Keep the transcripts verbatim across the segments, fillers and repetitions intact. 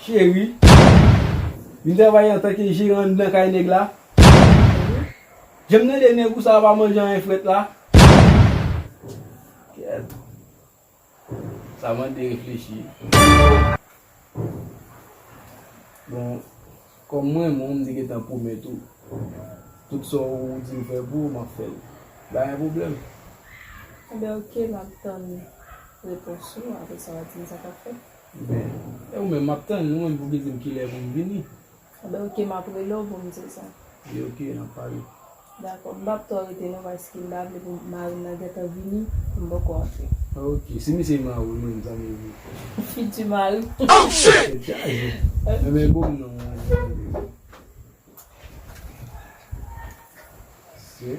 Cheri, vin travay antanke jeran anndan kay nèg la. Jan m tande nèg ou sa a pa manje anyen frèt la. Kèt. Sa mande reflechi. Bon, kòm mwen, mwen, m te gentan pwomèt ou, tout sa w di m fè pou ou, m ap fè l. Pa gen pwoblèm. Enben, oke, m ap tann repons ou, apre sa, w a di m sa k ap fèt. Enben, e ou menm, m ap tann ou menm pou w di m kilè pou m vini. Enben, oke, m ap rele w pou m di w sa. Li oke, n ap pale. Dakò, m p ap twò rete non, paske m pa vle pou mari m nan gentan vini, pou m poko antre. Oke, si misye mari w, mwen, m sa m vle. Fiti mari. Oh, shit! Tèt chaje. Enben, bon, non. Se,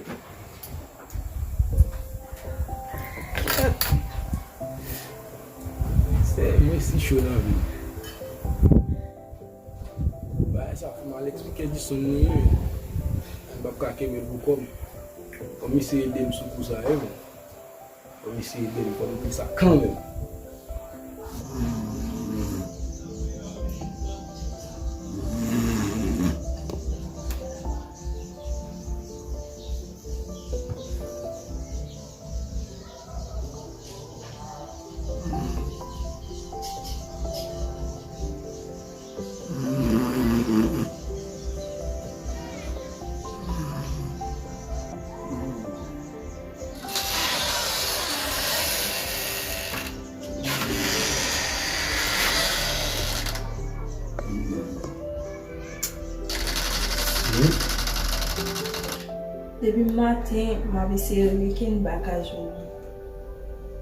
se, mwen si cho nan vi. Bagay sa fè m al eksplike Edison mwen ye. M p ap ka kenbe l pou kò m. Fò misye ede m sou kou sa ye, bon. Fò misye ede m, fò m di sa kanmenm. Depi maten, m ap eseye rele Ken, m pa ka jwenn li.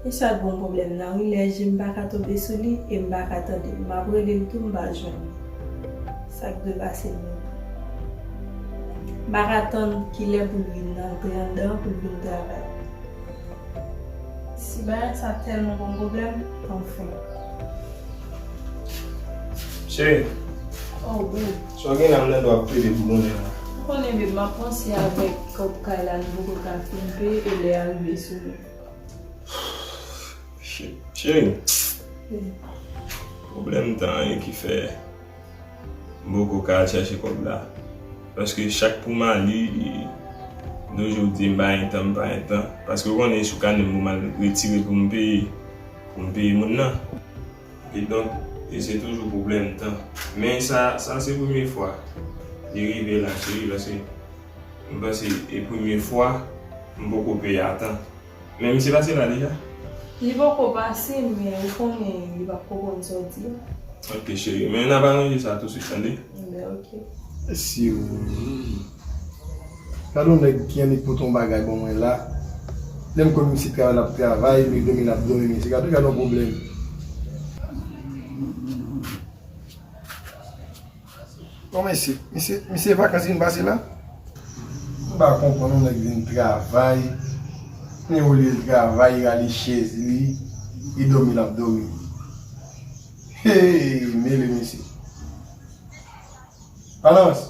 E sa k bon pwoblèm nan wi, lè je m pa ka tonbe sou li e m pa ka tande l. M ap rele l tou, m pa jwenn li. Sa k dwe pase l menm? M pa ka tann kilè pou l vin antre anndan pou l vin travay. Si bagay sa tèlman bon pwoblèm, anfen. Cheri. Oh, babe. Sa w gen la, m tande w ap plede pou konnen la. M konnen, babe, m ap panse avèk kòb kay la, nou poko ka fin peye e lè a rive sou nou. Shit, cheri. Babe. Pwoblèm tan an ki fè m poko ka al chèche kòb la. Paske chak pou m ale, li toujou di m pa gen tan, m pa gen tan. Paske ou konnen sou kanè m pou m al retire pou m peye, pou m peye moun nan. Kidonk, e se toujou pwoblèm tan. Men sa, sa se premye fwa li rive la, cheri, paske m panse e premye fwa m poko peye a tan. Men misye pase la deja? Li poko pase, men ou konnen li p ap konprann sa w di a. Ok, cheri, men n ap aranje sa touswit, tande? Enben, ok. Mesye, wi. Gade yon nèg ki annik pote yon bagay ban mwen la. Lè m konn misye travay, l ap travay, men dòmi, l ap dòmi, mesye. Gade, gade yon pwoblèm. Non, mesye, misye, misye vakans vin pase la? M pa konprann, yon nèg vin travay, men olye l travay, li rale chèz li, li dòmi, l ap dòmi. Hey, mele, mesye. Balans.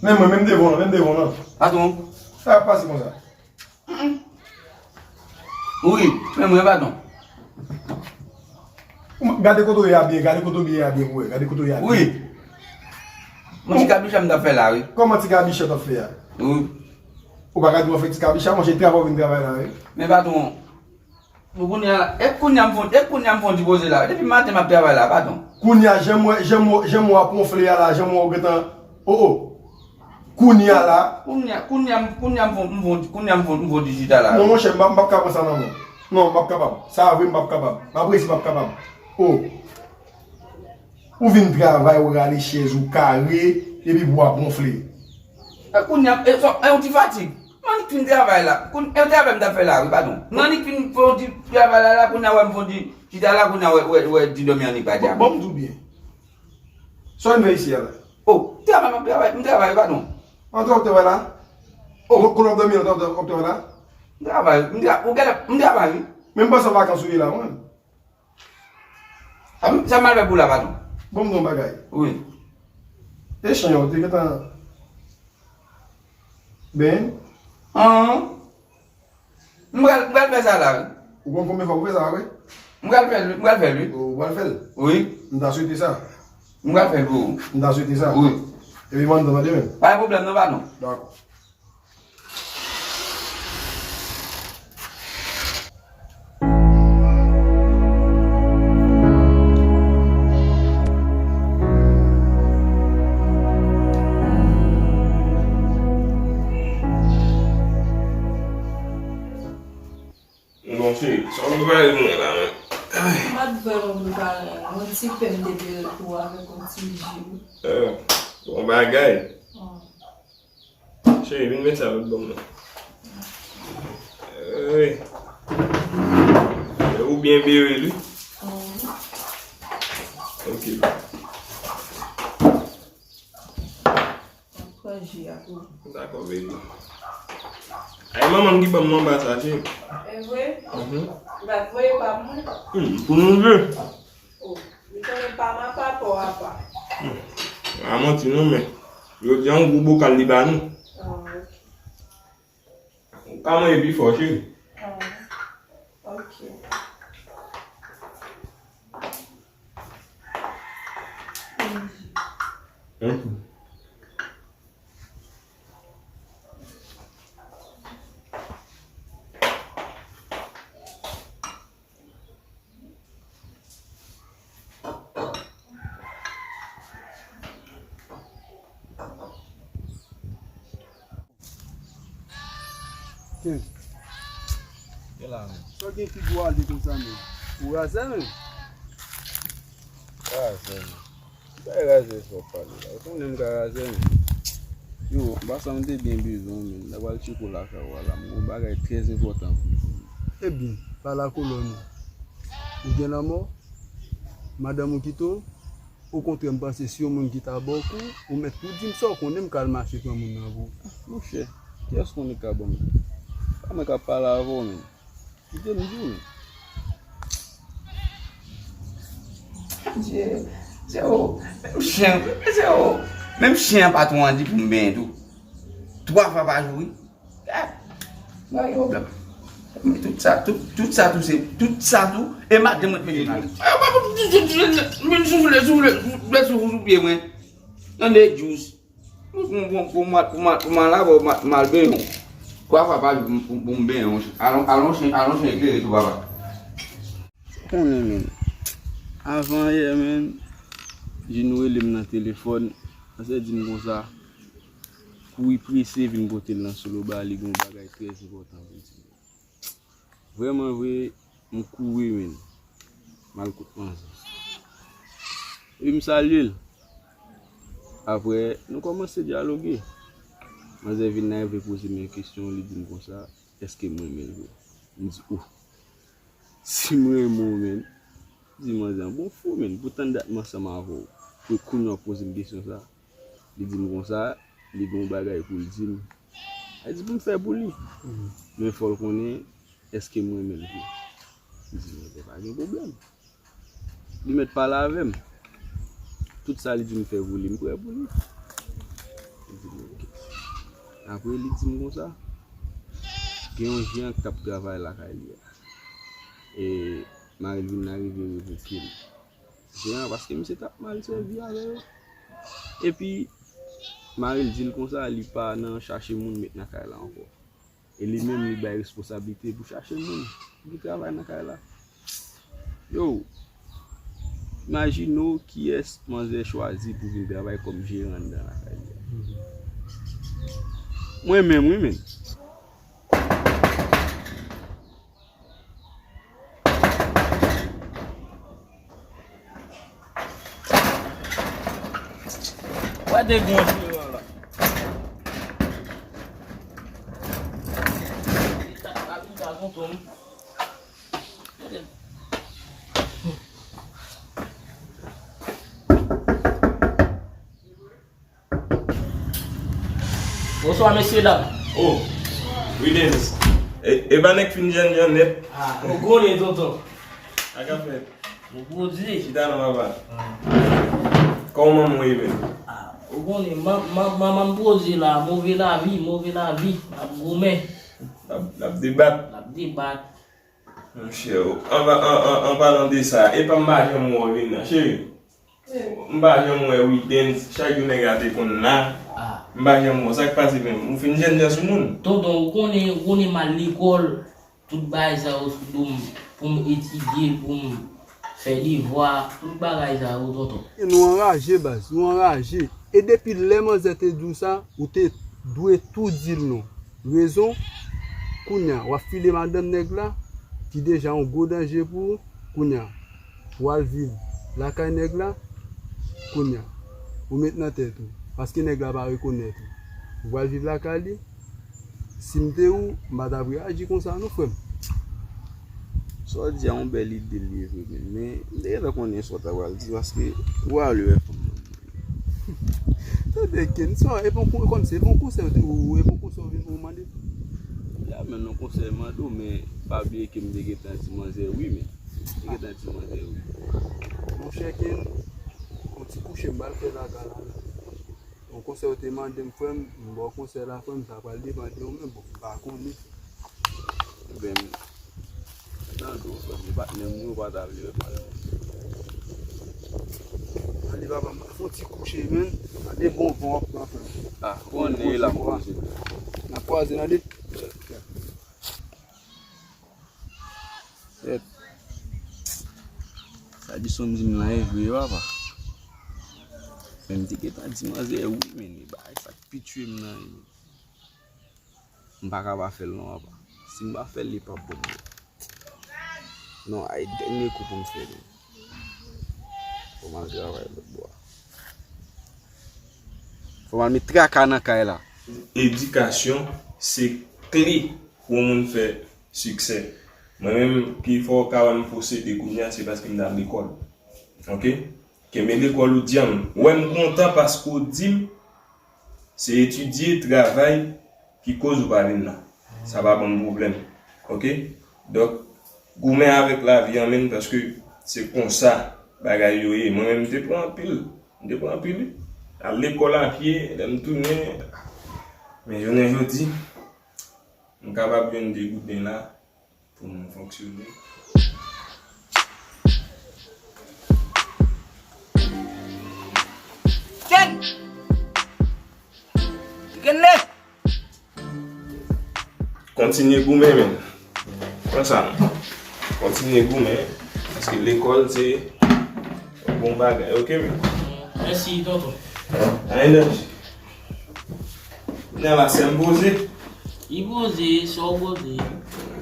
Men mwen, menm devan w lan, menm devan w lan. Patwon. Sa ap pase konsa? Mm, mm. Wi, men mwen, patwon. Gade kote w ye a byen, gade kote w ye a byen pou wè, gade kote w ye a byen. Wi. Yon ti kabicha m t ap fè la, wi. Kòman ti kabicha w t ap fè a? Wi. Ou pa ka di w ap fè ti kabicha, monchè, travay w vin travay la, wi. Men patwon, Bon, kounye a la, e kounye a m fon, e kounye a m fon ti poze la. Depi maten m ap travay la, patwon. Kounye a, jan m wè, jan m wè, jan m wè w ap wonfle a la, jan m wè w gentan, o, o. Kounye a la. Kounye a, kounye a, kounye a m fon, m fon, kounye a m fon, m fon ti chita la. Non, monchè, m p ap, m p ap ka pran sa nan men w. Non, m p ap kapab. Sa vre, m p ap kapab. M ap resi, m p ap kapab. O. Ou vin travay, ou rale chèz ou kare, epi pou w ap wonfle. E kounye a, e sò, e yon ti fatig. M annik fin travay la. Koun-, e yon travay m t ap fè la, wi, padon. M annik fin fè yon ti travay la, la, kounye a wè m fè yon ti chita la, kounye a wè, wè, wè ti dòmi annik pati a. Bon, bon, m di w byen. Sa w vin fè isi a la? O, travay m ap travay, m travay, wi, padon. Antre w ap travay la? O. Kote w ap dòmi, antre w ap travay la? M travay, m tra-, ou gade, m travay, wi. Men m panse se vakans ou ye la, mwen. A, sa m al fè pou la, patwon? Bon, m di w yon bagay. Wi. E chan yo, te gentan benyen? An. M pral, m pral fè sa la, wi. Ou konn konbyen fwa pou fè sa, wi? M pral fè l, wi, m pral fè l, wi. Ou pral fè l? Wi. M ta swete sa. M pral fè l pou ou. M ta swete sa. Wi. Epi m anndan tande menm. Pa gen pwoblèm non, patwon. Dakò. Bon, cheri, sa w prepare pou mwen la, menm? Ay. M pa t vrèman prepare anyen. Yon ti pen m te vle pou avèk yon ti ji. Ah, bon bagay. Cheri, vin met sa lòt bò m nan. Ay. Ou byen bere l, wi. Ok. Pran ji a pou ou. Dakò, baby. Ay, manman m ki ban m manba sa, cheri. E vre? Mhm. Ou pa t voye pa mwen? Hmm, pou nou de. Oh, li konnen pa m apa pa w apa. Hmm. A manti non, men jodi a yon gwo bokal li ba nou. Ah, ok. Ou ka manje pi fò, cheri. Ah, ok. Thank you. Kenz. Gen la, men. Sa w gen figi w ale konsa, men? Ou razè, men. Razè, men. Bay razè sa w pale la. Ou konnen m ka razè, men. Yo, anba sa m te byen bezwen w, men. N ap al tcheke w lakay ou a la. M gen yon bagay trè enpòtan pou m di w. Ebyen, pale ak kolòn ou. Ou gen lanmò? Madanm ou kite w? Okontrè, m panse si yon moun ki ta ba w kou, ou mèt tou di m sa w konnen m ka al mache pran moun nan pou ou. Monchè, kiyès konnen ka ban m kou? Pa mwen k ap pale avè w, menm. Kite m di w, menm. Adye, se ou, menm chen, se ou, menm chen an patwon an di pou m benyen tou. Twa fwa pa jou, wi. Ah, pa gen pwoblèm. Men tout sa, tout, tout sa tou, se, tout sa tou, e maten mwen te mete nan. Vin soufle, soufle, soufle, soufle sou pye mwen. Tande, Djous. Pou, pou, pou, pou mal, pou mal, pou mal la, pou mal, mal benyen. Twa fwa pa jou pou, pou, pou m benyen. Alon, alon chen, alon chen eklere tou, papa. Konnen, men. Avan yè, men, Jino rele m nan telefòn. Manzè di m konsa, kouri prese vin kote l nan Soloba, li gen yon bagay trè enpòtan pou l di m. Vrèman vre, m kouri, men. M al kot manzè. Epi m salye l. Apre, nou kòmanse dyaloge. Manzè vin nan rive poze m yon kesyon, li di m konsa, èske m renmen l vre? M di, oh. Si m renmen w, menn, di manzè an bon fou, menn, pou tann dat m ansanm avè w, pou kounye a w poze m kesyon sa, li di m konsa, li gen yon bagay pou l di m. Li di pou m fè pou li. Men fò l konnen èske m renmen l vre. M di, manzè, pa gen pwoblèm. Li mèt pale avè m. Tout sa li di m fè pou li, m prè pou li. Li di m, ok. Apre, li di m konsa, gen yon jeran k t ap travay lakay li a. E mari l vin arive revoke l. Jeran, paske misye t ap mal sèvi avè yo. Epi, mari l di l konsa, li pa nan chache moun met nan kay la ankò. E li menm, li bay responsablite pou chache moun ki travay nan kay la. Yo, imajine w kiyès manzè chwazi pou vin travay kòm jeran anndan lakay li a. Mwen menm, wi, menm. Wè de gon jeran la. Bonswa, mesye dam. Oh, wi, Denis. E, e pa nèg fin jènjan nèt. Ah, ou konnen, tonton. Sa k ap fèt? Ou pwodui. Chita non, papa. Ah. Kòman manman w ye menm? Ah, ou konnen, man-, man-, manman m pwodui la, move lavi, move lavi. N ap goumen. N ap, n ap debat. N ap debat. Monchè, an, an, an, an palan de sa, epa m pa janm wè w vin la, cheri. M pa janm wè Widens, chak jou nèg la te konn la. M pa janm wè w, sa k pase menm? Ou fin jènjan sou moun? Tonton, ou konnen, ou konnen m al lekòl, tout bagay sa yo sou do m, pou m etidye, pou m fè devwa, tout bagay sa yo, tonton. E nou anraje, baz, nou anraje. E depi lè manzè te di w sa, ou te dwe tou di l non. Rezon, kounye a, w ap file madanm nèg la, ki deja yon gwo danje pou ou, kounye a, w al viv lakay nèg la, kounye a, ou met nan tèt ou, paske nèg la pa rekonèt ou. Ou pral viv lakay li, si m te ou, m pa t ap reyaji konsa non, frè m. Sa w di a, yon bèl ide l ye vre, men, men m te gentan konnen sa w ta pral di, paske ou ale wè fanm nan. Tande, Ken, sa, e pa yon kon-, kòmsi, e pa yon konsèy ou te, ou, e pa yon konsèy ou vin pou w mande? Ya, men non, konsèy mande w, men pa bliye ke m te gentan di manzè wi, men. M te gentan di manzè wi. Monchè Ken, yon ti kouche m pral fè lakay la, men. Yon konsèy ou te mande m, frè m, m ba w konsèy la, frè m, sa pral depann de ou menm, bon, m pa konnen. Ebyen, m nan do, frè m, patnè m, ou pa ta vle wè pale. Ale, papa, m fè yon ti kouche, men. Gade bon van w ap pran, frè m. Ah, konnen la, m konnen. N ap kwaze, tande. Sèt. Sa Dison di m lan e vre, papa. Men m te gentan di manzè wi, men e bagay sa k pi tiye m nan, wi. M pa ka pa fè l non, papa. Si m pa fè l, li p ap bon. Non, ay dènye kou pou m fè l. Fò m al travay lòt bò a. Fò m al met traka nan kay la. Edikasyon se kle pou yon moun fè siksè. Mwen menm, pifò w ka wè m posede kounye a, se paske m t al lekòl. Oke? Kenbe lekòl ou djanm. Ou wè m kontan paske w di m se etidye, travay ki koz ou pa vin la. Sa pa ban m pwoblèm. Oke? Donk, goumen avèk lavi an, menn, paske se konsa bagay yo ye. Mwen menm, m te pran anpil. M te pran anpil, wi. Al lekòl a pye, lè m tounen. Men jounen jodi, m kapab jwenn de gouden la pou m fonksyone. Ken! Kenle! Kontinye goumen, men. Pran sa non. Kontinye goumen. Paske lekòl se yon bon bagay, oke, men. Mèsi, tonton. Anyen danje. Kounye a la, sè m poze. Li poze, sè w poze.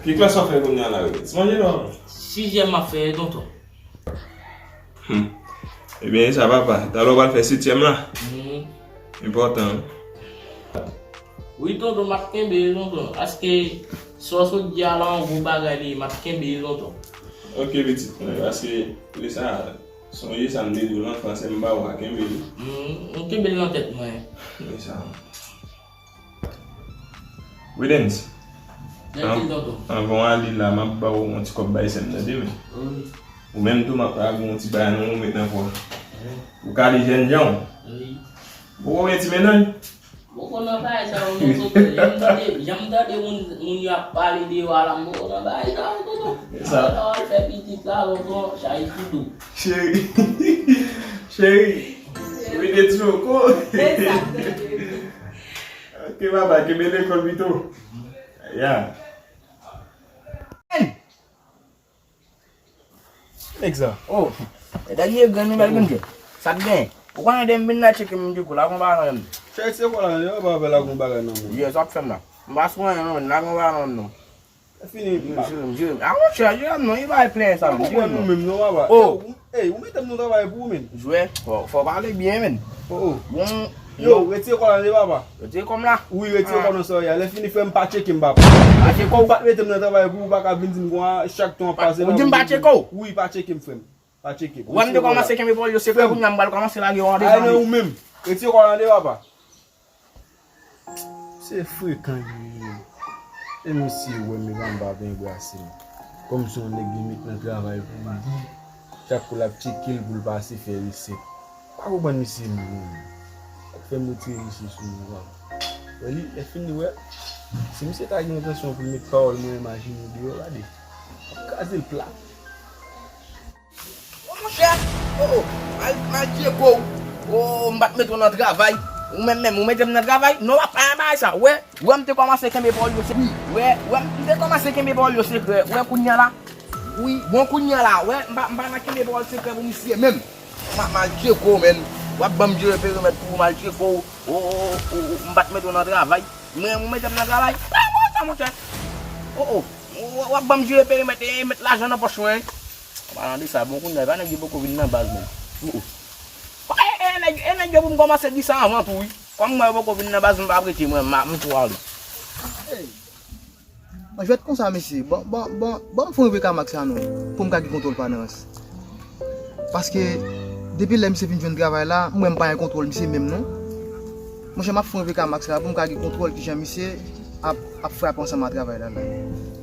Ki klas w ap fè kounye a la, Wilens? Manje non? Sizyèm m ap fè, tonton. Hmm. Ebyen, e sa, papa. Talè w pral fè setyèm la? Hmm. Enpòtan, wi. Wi, tonton, m ap kenbe, tonton. Paske sa w sot di a la, yon gwo bagay li ye, m ap kenbe, tonton. Oke, pitit mwen, paske lè sa, sonje sa m te di w lan fransè, m ba w a, kenbe li. Hmm, m kenbe l nan tèt mwen. E sa. Wilens, an-, anvan w ale la, m ap ba w yon ti kòb bay sè m, tande, men. Wi. Ou menm tou, m ap lage w yon ti bagay nan, ou met nan pòch. Wi. Ou ka ale jènjan w. Wi. Poko gen ti mennaj? Poko nan bagay sa yo, non, tonton. Jan m tande, jan m tande moun, moun yo ap pale deyò a la, m poko nan bagay sa yo, tonton. E sa. Sa w al fè pitit la, tonton, chay sou do. Cheri. Cheri. Ou vin de ti loko. E sa m tande, wi. Ok, papa, kenbe lekòl pito. Ya. Nèg sa. Oh, e dènye grenn nouvèl vin gen. Sa k gen? Ou konnen de m vin la tcheke m di kou la gon bagay nan men m. Chè se kwa la, yo pa fè la gon bagay nan men. Yes, sa k fè m la. M pa sou anyen non, la gon bagay nan men non. Fini. Jire m, jire m. A monchè, jire m non, li bay plen sa non, jire m non. Ou menm non, papa. Oh. Ey, ou mete m nan travay pou ou menm. Jwè, fò, fò pale byen menm. Oh, oh. Bon. Yo, retire kò la de papa. Retire kò m la? Wi, retire kò nan sa w ye a. Lè fini frè m pa tcheke m papa. Retire kò w. Ou pa t mete m nan travay pou ou pa ka vin di m konsa chak tan w ap pase la. Ou di m pa tcheke w? Wi, pa tcheke m frè m. Pa tcheke m. Ou wè m te kòmanse kenbe pawòl yo sekrè, kounye a m pral kòmanse lage yo an devan. Ay nan ou menm. Retire kò la de papa. Se frekan li ye. E misye wè m epi anba ven brase m. Kòmsi yon nèg li met nan travay pou li. Chak kou l ap tcheke l pou l pase fè resèt. Pa konprann misye menm. Fè m retire misye sou mwen, papa. Wè li, lè fini wè. Si misye ta gen entansyon pou l met pawòl mwen, imajine w deyò, gade. Kraze l plat. O monchè, o, o, mal, mal tcheke w. O, m pa t mete w nan travay. Ou menm menm, ou mete m nan travay? Non, w ap pa bay sa. Wè, wè, m te kòmanse kenbe pawòl yo sekrè. Wi, wè, wè, m te kòmanse kenbe pawòl yo sekrè. Wè, kounye a la. Wi, bon, kounye a la. Wè, m pa, m pa nan kenbe pawòl sekrè pou misye menm. Ma-, mal tcheke w, menn. W ap ban m jere perimèt pou w, mal tcheke w. O, o, o, o, m pa t mete w nan travay. Mwen, ou mete m nan travay? Pa bon sa, monchè. O, o. W, w ap ban m jere perimèt e met lajan nan pòch mwen. An palan de sa, bon, kounye a, e pa nèg yo poko vin nan baz, menn. O, o. E, e, nèg, e nèg yo pou m kòmanse di sa anvan tou, wi. Kòm mwen yo poko vin nan baz, m pa ap rete, mwen, m a, m tou ale. Hey. An jwèt konsa, mesye. Bon, bon, bon, bon, m fè yon vre ka mak sa non, pou m ka gen kontwòl pa nan rans. Paske, depi lè misye fin jwenn travay la, m wè m pa gen kontwòl misye menm non. Monchè, m ap fè yon vre ka mak sa pou m ka gen kontwòl kijan misye ap, ap frape ansanm a travay la, la.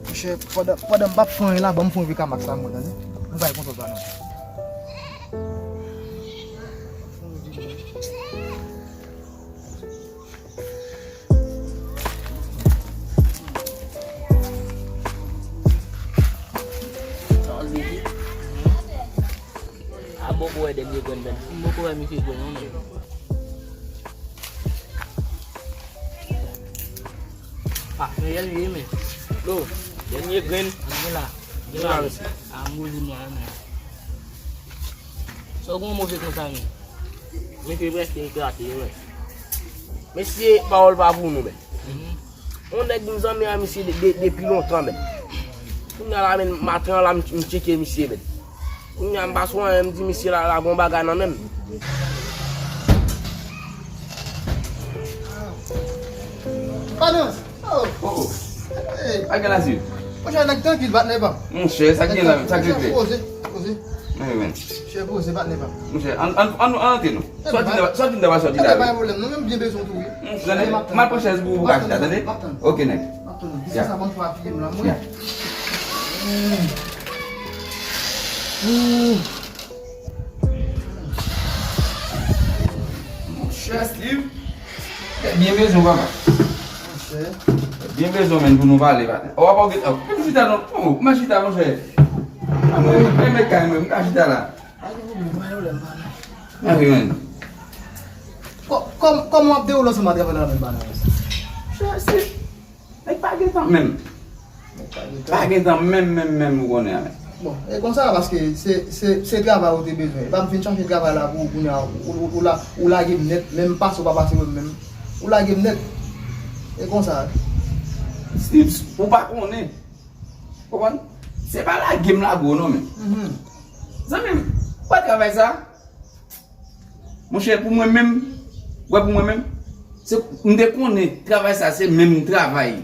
Monchè, pandan, pandan m p ap fè anyen la, ban m fè yon vre ka mak sa, mwen, tande. M pa gen kontwòl pa nan rans. A bon pou wè dènye grenn, men. M poko wè misye grenn, non, men. A, men yèl li ye, men. Lo, dènye grenn. An gen la. Gen la, mesye. A, m gwo jounal, men. Sa w gen move konsa, men. Mesye prèske eklate, wi. Mesye, pawòl pa pou nou, men. Mhm. Yon nèg m zanmi a misye de, de, depi lontan, men. Kounye a la, men, maten an la, m, m tcheke misye, men. Kounye a, m pa sou anyen, m di misye la, la gon bagay nan men m. Panans! Oh! Oh, oh. Hey! Bagay la, si. Monchè, nèg trankil, patnè pa m. Monchè, sa k gen la, sa k regle? Poze, poze. Wi, men. Chè poze, patnè pa m. Monchè, ann, ann, ann, ann antre non. Sòti nan, sòti nan, sòti la, wi. Pa gen pwoblèm, non, men m byen bezwen w tou, wi. Monchè, m ap tann. M al pran chèz pou ou ka chita, tande? M ap tann. Ok, nèg. M ap tann. Disi sa, ban m fè apiye m la, mwen. Ya. Mm. Mm. Monchè, Steve. Byen bezwen, papa. Monchè. Byen bezwen, menn, pou nou pale, patnè. O, papa, ou gen, o, m chita non. O, m chita, monchè. A, mwen, mwen, mwen, kay mwen, m ka chita la. Pa gen pwoblèm, pa gen pwoblèm, pa gen. A, wi, menn. Kò-, kòm, kòman w ap dewoule ansanm a travay la menm, Panans? Monchè, se Nèg pa gen tan menm. Nèg pa gen tan. Pa gen tan menm, menm, menm, ou konnen, a, men. Bon, e konsa, paske se, se, se travay ou te bezwen. E pa m fin chache travay la pou ou, kounye a, ou, ou, ou la, ou lage m nèt, menm pase ou pa pase mwen menm. Ou lage m nèt. E konsa. Stips, ou pa konnen. Konprann? Se pa lage m lage w non, men. Mhm. Zanmi m, ou wè travay sa? Monchè, pou mwen menm, wè pou mwen menm, se, m te konnen travay sa se menm travay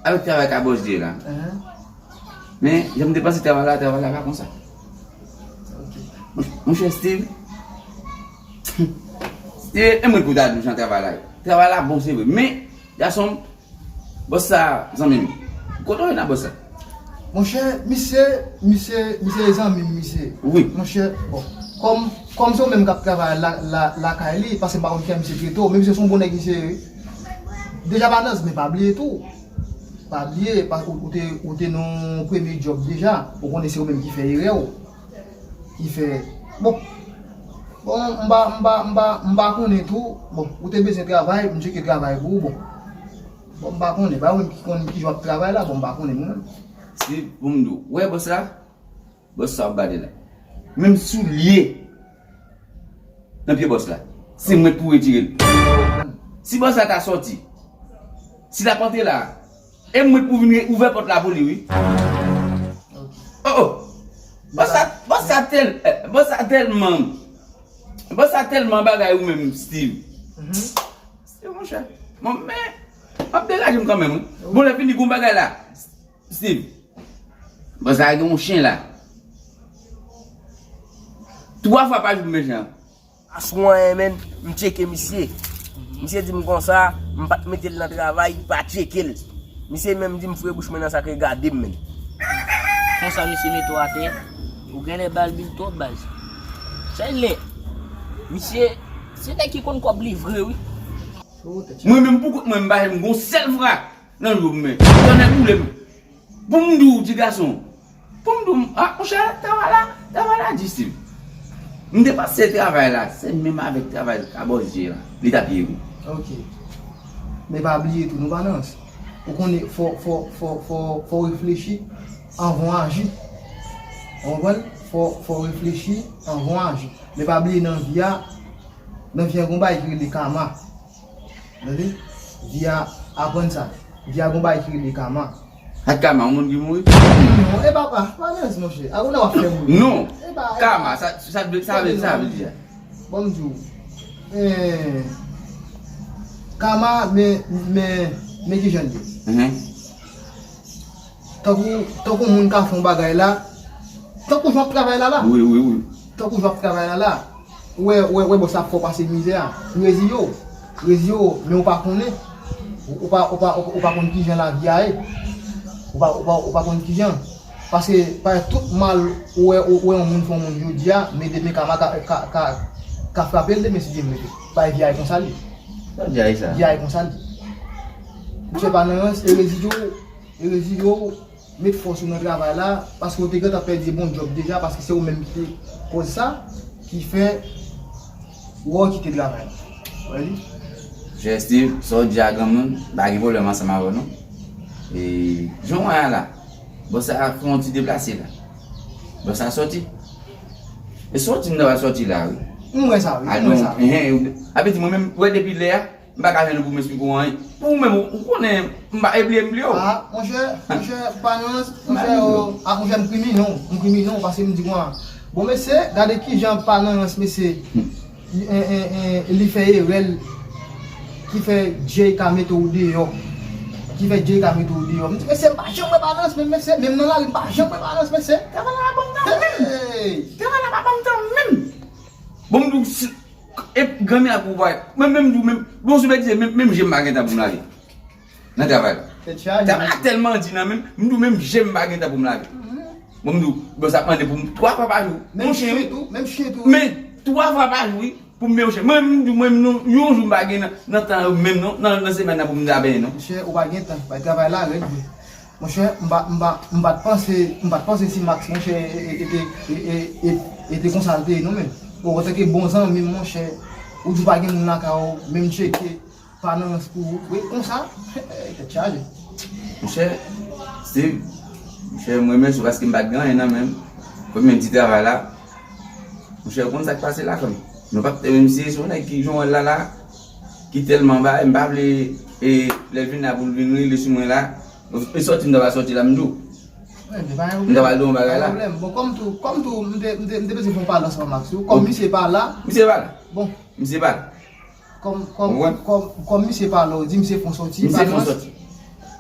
avèk travay ka bòs Dye la. Ahan. Men, jan m te panse travay la, travay la pa konsa. Ok. Mon-, monchè Steve, Steve, e mwen pou ta di w jan travay la ye. Travay la bon, se vre. Men, gason m, Bòs sa, zanmi m. Kote w ye nan bòs sa? Monchè, misye, misye, misye zanmi m, misye. Wi. Monchè, bon, kòm, kòm se ou menm k ap travay la, la, lakay li, paske m pa konn kijan misye trete w, men misye se yon bon nèg, misye ye, wi. Deja pa nan, men pa bliye tou. Pa bliye, pa, ou, ou te, ou te nan yon premye djòb deja, ou konnen se ou menm ki fè erè w. Ki fè, bon, bon, m pa, m pa, m pa, m pa konnen tou, bon, ou te bezwen travay, m tcheke travay pou ou, bon. Bon, m pa konnen, pa ou menm ki konn kijan w ap travay la, bon, m pa konnen mwen menm. Se pou m di w, ou wè bòs la? Bòs sa w ap gade la. Menm soulye nan pye bòs la, se mwen k pou retire l. Si bòs la ta sòti, si l ap antre la, e mwen k pou vin ouvè pòt la pou li, wi. Oh, oh. Bòs sa, bòs sa tèl, eh, bòs sa tèlman, bòs sa tèlman bagay ou menm, Steve. Mhm. Steve, monchè. Bon, men, m ap degaje m kanmenm, wi. Bon, lè fini, gon bagay la. Steve, bòs la gen yon chen la. Twa fwa pa jou pou mechan. Aswè, menn, m tcheke misye. Misye di m konsa, m pa t mete l nan travay, pa tcheke l. Misye menm di m fre bouch mwen nan sa k regade m, menn. Konsa misye mete w atè, ou genlè ba l bil twòp, baz. Sèl lè, misye, se nèg ki konn kòb li vre, wi. Mwen menm, pou kont mwen, m pa janm gon sèl fra nan jou m, men. Tonnè boule m. Pou m di w, ti gason, pou m di w, ah, monchè, travay la, travay la di, Steve. M te panse travay la, se menm avèk travay a Bòs Dje la, li t ap ye, wi. Ok. Men pa bliye tou, non, Panans. Ou konnen, fò, fò, fò, fò, fò w reflechi anvan w aji. Ou konprann? Fò, fò w reflechi anvan w aji. Men pa bliye nan vi a, nan vi a gon bagay ki rele kama. Tande? Vi a, aprann sa. Vi a gon bagay ki rele kama. Ak kama, yon moun ki mouri? Non, e pa, pa, pa rès, monchè. A, ou nan w ap fè mouri. Non. E pa, e pa. Kama, sa, sa, sa vle, sa vle, sa vle di a. Bon, m di w. Eh, kama, men, men, men ki jan l ye. Mhm. Tankou, tankou moun ka fè yon bagay la, tankou jan w ap travay la, la. Wi, wi, wi. Tankou jan w ap travay la, la. Ou wè, ou wè, ou wè bòs la ap fè w pase mizè a. Ou reziye w. Reziye w, men ou pa konnen. Ou, ou pa, ou pa, ou, ou pa konn kijan lavi a ye. Ou pa, ou pa, ou pa konn kijan. Paske, parèt tout mal, ou wè, ou, ou wè yon moun fè yon moun jodi a, men demen kama ka, ka, ka, ka frape l demen si Dye vle. Paske vi a ye konsa l ye. Sa di a ye sa? Vi a ye konsa l ye. Monchè, pa nan rans, e reziye w, e reziye w, met fòs ou nan travay la, paske ou te gentan pèdi bon djòb deja, paske se ou menm ki te kòz sa, ki fè ou wè w kite travay la. Ou wè li? Monchè Steve, sa w di a granmoun, m pa gen pwoblèm ansanm avè w non. E jan w wè a la, bòs sa fè yon ti deplase la. Bòs sa sòti. E sòti m ta pral sòti la, wi. M wè sa, wi. M wè sa, wi. Enhen, sa vle di mwen menm, wè depi lè a, m pa ka jwenn ou pou m esplike w anyen. Pou ou menm, ou, ou konnen, m pa, e bliye m bliye w. Ah, monchè, monchè, pa nan, monchè, oh, ah, monchè, m krimine w, m krimine w, paske m di konsa. Bon, mesye, gade kijan pa nan rans, mesye. Hmm. Li, en, en, en, li fè erè l, ki fè Jay ka mete w deyò. Ki fè Jay ka mete w deyò. M di, mesye, m pa janm wè pa nan rans, menm, mesye, menm nan lari, m pa janm wè pa nan rans, mesye. Travay la pa ban m tan menm. Hey! Travay la pa ban m tan menm. Bon, m di w, si, e granmè ak ou pa, mwen menm, di w menm, bon, sou betize, menm, menm je m pa gen tan pou m lave. Nan travay la. Tèt chaje. Travay la tèlman di nan men m, m di w menm je m pa gen tan pou m lave. Mhm. Bon, m di w, bon, sa ap mande pou m twa fwa pa jou. Menm chen tou, menm chen tou. Men, twa fwa pa jou, wi, pou m benyen yon chen. Mwen, m di w, mwen, non, yon jou m pa gen nan, nan tan yo menm, non, nan, nan semèn nan pou m ta benyen, non. Monchè, ou pa gen tan, bay travay la rèd, wi. Monchè, m pa, m pa, m pa t panse, m pa t panse si Max, monchè, e, e, e te konsa l te ye, non, men. Bon, antanke bon zanmi m, monchè, ou di w pa gen moun lakay ou, menm tcheke. Pa nan rans pou ou. Wi, konsa. Tèt chaje. Monchè, Steve, monchè, m remèsye w paske m pa t gen anyen nan men m. Fò m menm ti travay la. Monchè, ou konn sa k pase la, frè m. Nou p ap, e, misye se yon nèg ki jwenn la la, ki tèlman bay, m pa vle, e, lè l vin la pou l vin rele sou mwen la. E sòti m ta va sòti la, m di w. Wi, men pa gen pwoblèm. M ta va di w yon bagay la. Pa gen pwoblèm. Bon, kòm tou, kòm tou, m te, m te, m te bezwen fè yon pale ansanm ak Max wi. Kòm misye pa la. Misye pa la. Bon. Misye pa la. Kòm, kòm, kòm, kòm misye pale, ou di misye fè yon sòti, misye fè yon sòti.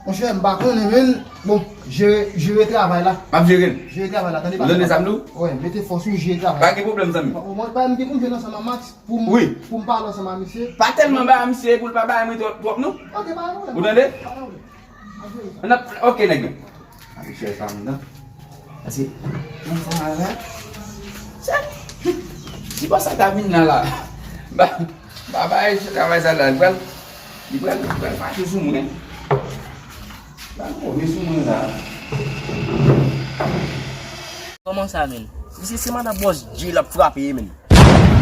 Monchè, m pa konnen, men, bon, jere, jere travay la. M ap jere l. Jere travay la, tande pa. Ou tande sa m di w? Wi, mete fòs ou jere travay la. Pa gen pwoblèm, zanmi. Bon, mwen, mwen, m gen pou m jwenn ansanm ak Max pou m, pou m pale ansanm ak misye. Pa tèlman bay misye pou l pa bay mwen twòp, twòp, non. Ok, pa gen pwoblèm. Ou tande? Pa gen pwoblèm. N ap, ok, nèg yo. Ap chèche pa m nan. Pase, nan sa la, se, si bòs sa ta vin nan la, ba, ba, ba, e travay sa la, li pral, li pral, li pral fache sou mwen. Li pral move sou mwen la. Kòman sa, menn? Misye se madan Bòs Dje l ap frape, menn.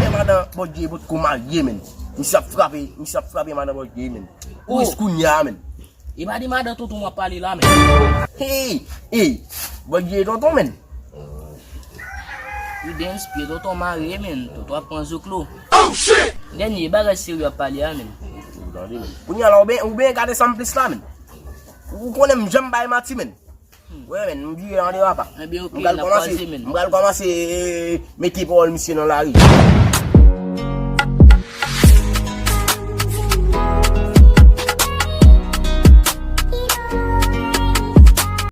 Men madan Bòs Dje potko marye, menn. Misye ap frape, misye ap frape madan Bòs Dje, menn. Ou wè kounye a, menn. E pa de madan tonton w ap pale la, men. Hey! Hey! Bòs Dje tonton, men. Prudence, pye tonton mare, men. Tonton ap pran zoklo. Oh, shit! Dènye bagay serye w ap pale a, men. Ou tande, men. Kounye a la, ou ben, ou ben gade sa m plis la, men. Ou konnen m janm bay manti, men. Wi, men, m vire an dera pa. Ebyen, ok, n ap kwaze, men. M pral kòmanse, m pral kòmanse, eh, mete pawòl misye nan lari.